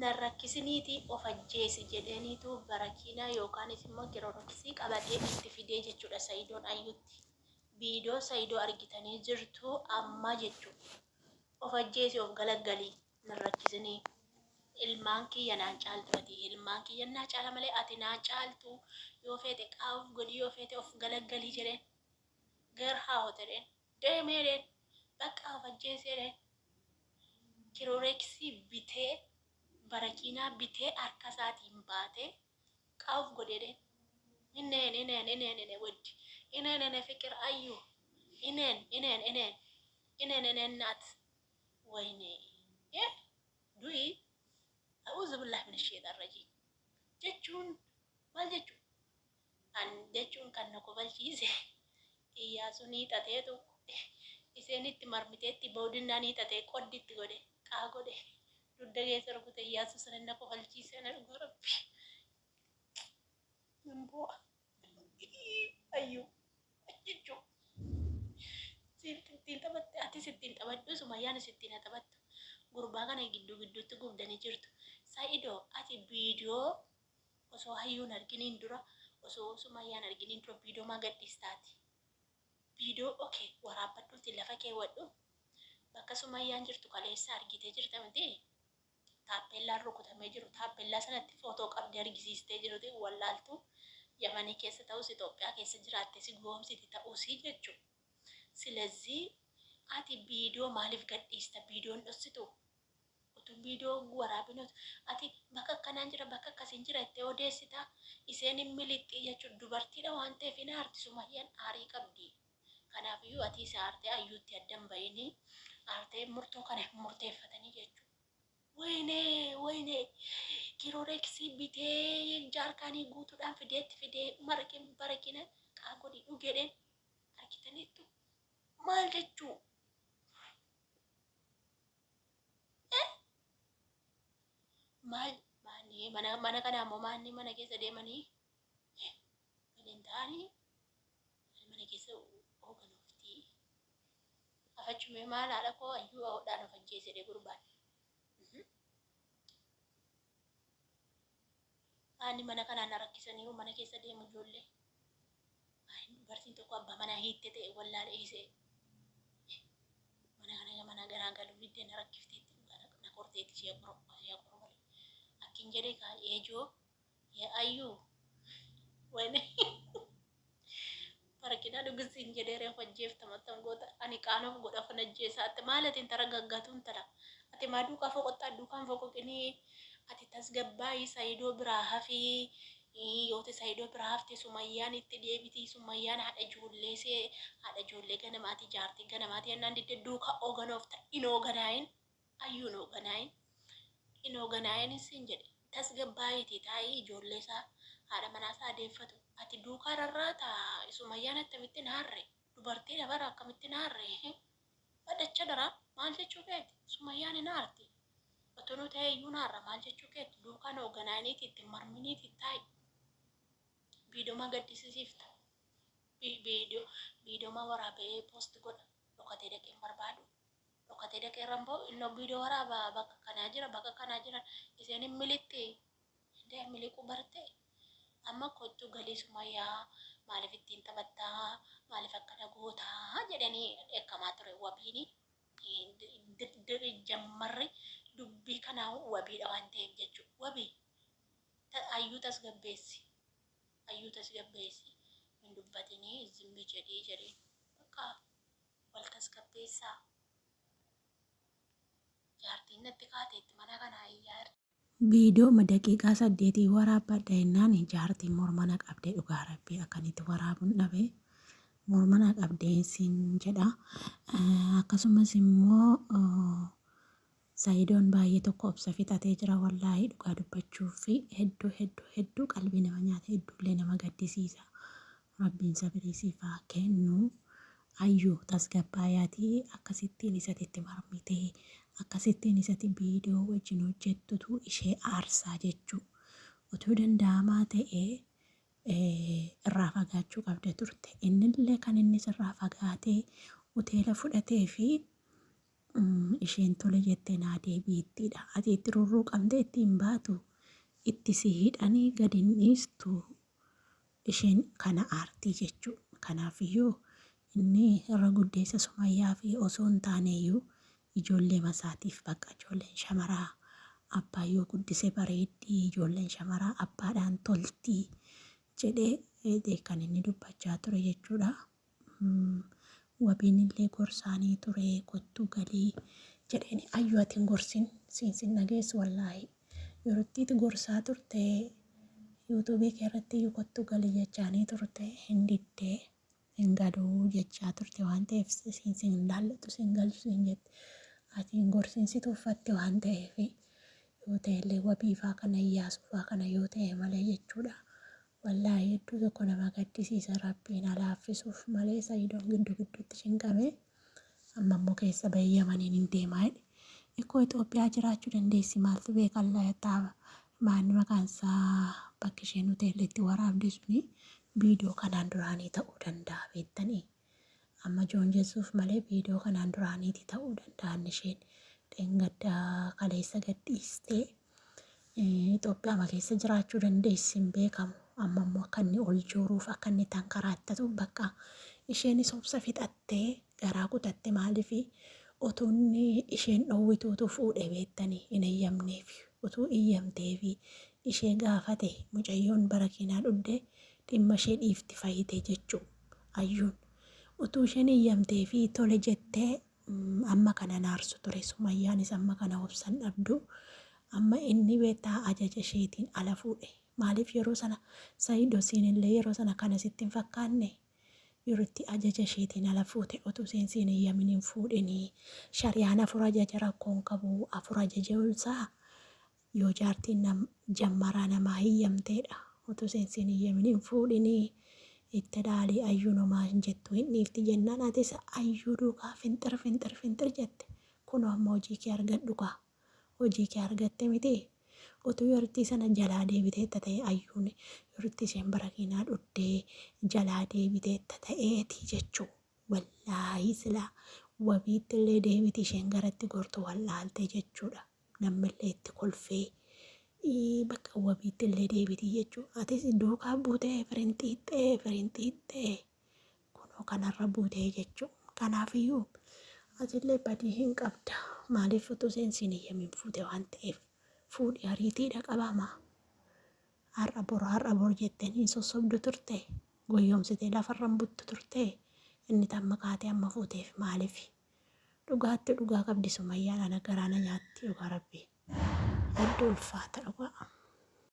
Nan rakkisiniitii of ajjeesi jedheeniitu barakiinaa yookaanis immoo kiroroksii qabatee itti fidee jechuudha sayidoon ayyutti. Viidiyoo sayidoo argitanii jirtu amma jechuu. Of ajjeesi of galaggalii nan rakkisinii. Ilmaan kiyya naan caaltu ati ilmaan kiyya naa caala malee ati naan caaltu yoo feete qaa of godhi yoo feete of galaggalii jedheen. Gar haa hoteleen deemee jedheen bakka of ajjeesi jedheen. Kirooreeksii bitee barakiinaa bitee harka isaatiin baatee qaawuf godhee ineen ineen ineen ineen weddi ineen ineen fiqir ayyu ineen ineen ineen ineen ineen naat wayne eh du'i a'uuzu billahi min sheexan rajiim jechuun maal jechuun An jechuun kan na kofalchiise Iyyaasuun hiixateetu isheen itti marmiteetti boodinnaan hiixatee qoddi itti godhe qaa godhe dugda keessa rukute Iyyaasuu sana na kofalchiise ana dhugaa rabbi nan boo'a ayyuu jechuu ittiin taphatte atis ittiin taphadhu sumayyaanis ittiin haa taphattu gurbaa kana gidduu gidduutti gubdanii jirtu Sa'idoo ati viidiyoo Osoo hayyuun arginiin dura osoo sumayyaan arginiin dura video maa gadhiista ati? Video ok waraabbadhuuti lafa keewwadhu bakka sumayyaan jirtu kaleessa argitee jirta miti? Taappeellaan rukutamee jiru taappellaa sanatti footoo qabdee argisiistee jirti wallaaltu yamanii keessa ta'us Itoophiyaa keessa jiraatte si goomsiti ta'usii jechu silezii ati video maaliif gadhiista video hin dhossitu? Utuu viidiyoo waraabin ati bakka akkanaan jira bakka akkasiin jira jettee odeessita iseen hin miliqxi jechuudha dubartiidha waan ta'eef hin aarti sumayyaan aarii qabdi kanaafiyyuu ati isa aartee ayyuutti adda hin bahini aartee murtoo kana hin murteeffatanii jechuudha. Wayne wayne kiroreksii bitee jaarkaanii guutuudhaan fideetti fidee marqe barakina qaa godhi dhugedheen argitaniittu maal jechuu. Maal maanni mana mana kanaa immoo maanni mana keessa deemanii waliin ta'anii mana keessa hooganoofti. Afachumee maal haadha koo ayyuu hodhaan of ajjeese jedhee gurbaan. Maanni mana kanaa na rakkisanii mana keessa deemu ijoollee. Dubartiin tokko abbaa manaa hiitte ta'e wallaala dhiisee mana kana mana garaa galuu diddee na rakkifteetti dhugaa na qorteetti ishee qoru ishee qoru malee. Akkin jedhe kaa eejoo yee ayyuu wayne barakinaa dhugisiin jedhee reefu ajjeefta mattam goota ani qaanoof godha of ajjeesa ati maal ati intala gaggaatuu intala ati maa duukaa foqoxxaa duukaan foqoqinii ati tasgabbaa'ii sayidoo biraa hafii Yooti saidoo biraa hafte sumayyaan itti deebiti summayyaan haadha ijoollee see haadha ijoollee ganamaati jaartii ganamaati jennaan didde duuka ooganoofta in ooganaayin ayyuun ooganaayin in ooganaayin siin jedhe tasgabbaayiiti taa'ii ijoollee isaa haadha manaa isaa deeffatu ati duukaa rarraata sumayyaan akkamittiin haarre dubartiidha bara akkamittiin haarre Dhadacha daraa maal jechuu keeti? Sumayyaan hin aarti. Otoo nu ta'ee iyyuu naarra maal jechuu keeti? Duukaan hooganaaniiti itti hin marminiiti taa'i. Viidiyoo gaddisisiifta. Viidiyoo waraabee post godha. Dhokatee dhaqee hin barbaadu. Dhokatee dhaqee irra hin ba'u. Innoo viidiyoo waraaba bakka kanaa jira bakka kanaa jira. Isheen hin miliqxi. Indee miliquu bartee? Amma kottu galii sumayyaa maaliif ittiin taphattaa maaliif akkana gootaa jedhanii dheekkamaa ture wabiini jammarri dubbii kanaa wabiidha waan ta'eef jechuudha. Wabii ayyuu tasgabbeessi ayyuu tasgabbeessi hin dubbatinii zimmi jedhii jedhee bakka wal tasgabbeessaa jaartiin natti kaateetti mana kanaa iyyaa jirti. Viidiyooma daqiiqaa saddeetii waraabbadha jennaan jaartiin morma na qabde dhugaa rabbii akkanitti waraabuun dhabe morma na qabdee siin jedha. Akkasumas immoo Sayidoon baay'ee tokko obsa fixatee jira wallaahi dhugaa dubbachuuf hedduu hedduu hedduu qalbii nama nyaata hedduullee nama gaddisiisa. Rabbiin sabirii siif haa kennu. Ayyuu tasgabbaayaatii akkasittiin isati itti marmitee akkasittiin isati viidiyoo wajjin hojjettutu ishee aarsaa jechuu. Utuu danda'amaa ta'ee irraa fagaachuu qabda turte. Innillee kan inni sirraa fagaatee hoteela fudhatee fi Isheen tole jettee naa deebiittiidha. Ati itti rurruuqamtee itti hin baatu. Itti si hidhanii gad hin dhiistu. Isheen kana aartii jechuu. Kanaafiyyuu inni irra guddeessa Sumayyaa fi osoo hin taaneyyuu ijoolleema isaatiif bakka ijoolleen shamaraa abbaa yoo guddise bareeddi, ijoolleen shamaraa abbaadhaan tolti jedhee kan inni dubbachaa ture jechuudha. Wabiin illee gorsaanii ture kottuu galii jedheeni ayyuu ati hin gorsin siin sin dhageessu wallaahi yerottiiti gorsaa turte yuutuubii kee irratti iyyuu kottuu galii jechaanii turte hin diddee hin galuu jechaa turte waan ta'eef siin sin laallatu sin galchu siin jette ati hin gorsin si tuffatte waan ta'eef yoo ta'e illee wabiifaa kana iyyaasuufaa kana yoo ta'e malee jechuudha. Wallaahi hedduu tokko nama gaddisiisa rabbiin haa laaffisuuf malee sayidoon giddu gidduutti cinqame amma immoo keessa bahee yamaniin hin deemaa jedhe. Ikkoo Itoophiyaa jiraachuu dandeessi maaltu beeka laata maanni maqaan isaa bakki isheen hoteelli itti waraabde suni viidiyoo kanaan duraanii ta'uu danda'a beektanii. Amma joonjessuuf malee viidiyoo kanaan duraaniiti ta'uu danda'an isheen dheengadda kaleessa gadhiistee Itoophiyaama keessa jiraachuu dandeessi hin beekamu. Amma immoo akka inni ol jooruuf akka inni tankaraattatuuf bakka isheenis obsa fixattee garaa kutatte maaliif utuu inni isheen dhowwituutu fuudhe beektanii hin eeyyamneef utuu iyyamteefi ishee gaafate mucayyoon barakiinaa dhugde dhimma ishee dhiifti fayyite jechuu ayyuun utuu isheen iyyamteefi tole jettee amma kana naarsu ture sumayyaanis amma kana obsan dhabdu amma inni beektaa ajaja isheetiin ala fuudhe maaliif yeroo sana Sayido siinillee yeroo sana kana sitti hin fakkaanne yeroo itti ajaja isheetiin ala fuute utuu isheen siin iyyamin hin fuudhinii shariyaan afur ajaja rakkoon qabu afur ajaja yoo jaartiin nam jammaraa namaa hiyyamteedha utuu isheen siin iyyamin hin fuudhinii itti dhaalii ayyuun homaa hin jettu hin dhiifti jennaan atis ayyuu duukaa finxir finxir finxir jette kunoo amma hojii kee argadhu kaa hojii kee argatte miti utuu yertii sana jalaa deebiteetta ta'e ayyuun yertii isheen barakiinaa dhuddee jalaa deebiteetta ta'eeti jechuu wallaahi silaa wabiitti illee deebiti isheen garatti gortu wallaalte jechuudha namnillee itti kolfee bakka wabiitti illee deebiti jechuu atis duukaa buutee firinxiixxee firinxiixxee kunoo kanarra buutee jechuu kanaafiyyuu atillee badii hin qabda maaliif utuu isheen siin iyyamin fuute waan ta'eef fuudhi ariitiidha qabaama har'a bor har'a bor jetteen hin sossobdu turte goyyomsitee lafarra hin buttu turte inni tamma kaatee amma fuuteef maaliif dhugaatti dhugaa qabdi sumayyaan ana garaana nyaatti dhugaa rabbii hedduu ulfaata dhugaa.